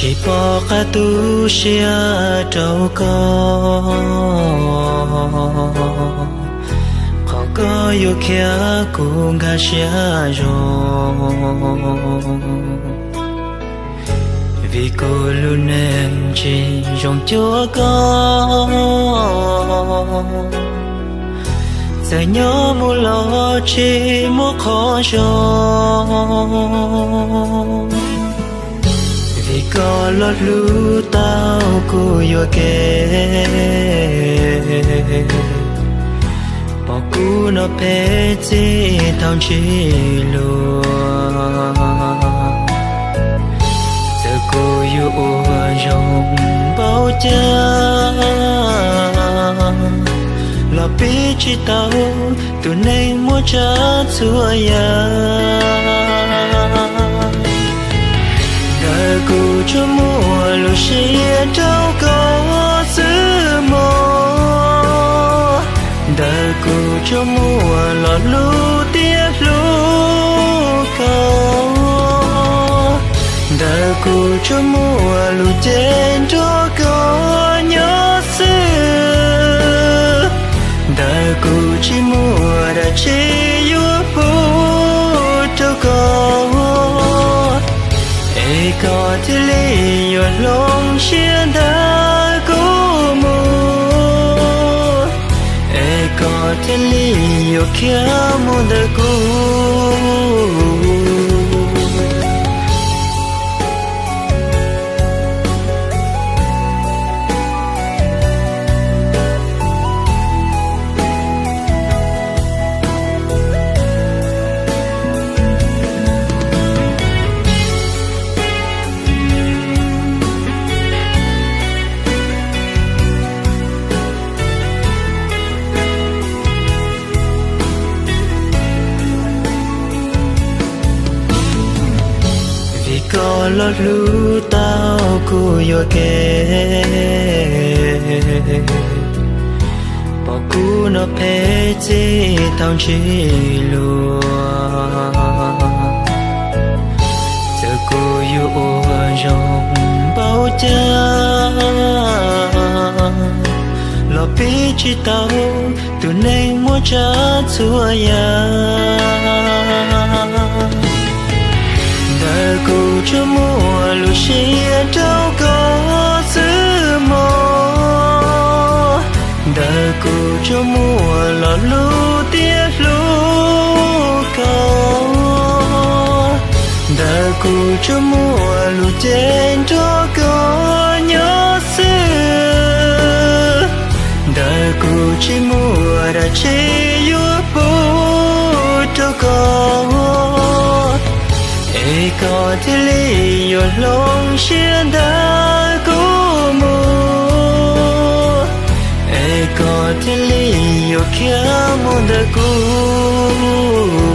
Tsis pom qab tu siab rau koj, qhov koj yuav khiav kuv nkag siab zog. Vim kuv lub neej tsis zoo cuag koj, txawm nyob mus los tsis muaj qhov zoo. Vim koj los hlub tau kuv yuam kev, pom kuv no phem txij thaum ntsib luag. Txawm kuv yuav ua zoo npaum cas los pib tsis tau tus neeg muaj tsav txhua yam. Ntawm kuv tsuas muaj lub siab rau koj xwb mog, ntawm kuv tsuas muaj lo lus tias hlub koj, ntawm kuv tsuas muaj lus cem nrog koj nyob xwb, ntawm kuv tsis muaj dab tsi yuav pub rau koj, es koj thiaj li yuav hloov siab ntawm kuv mus, es koj thiaj li yuav khiav mus ntawm kuv. Vim koj los hlub tau kuv yuam kev, pom kuv no phem txij thaum ntsib luag. Txawm kuv yuav ua zoo npaum cas los pib tsis tau tus neeg muaj tsav txhua yam. Ntawm kuv tsuas muaj lub siab rau koj xwb mog, ntawm kuv tsuas muaj lo lus tias hlub koj, ntawm kuv tsuas muaj lus cem nrog koj nyob xwb, ntawm kuv tsis muaj dab tsi yuav pub rau koj, es koj thiaj li yuav hloov siab ntawm kuv mus, es koj thiaj li yuav khiav mus ntawm kuv.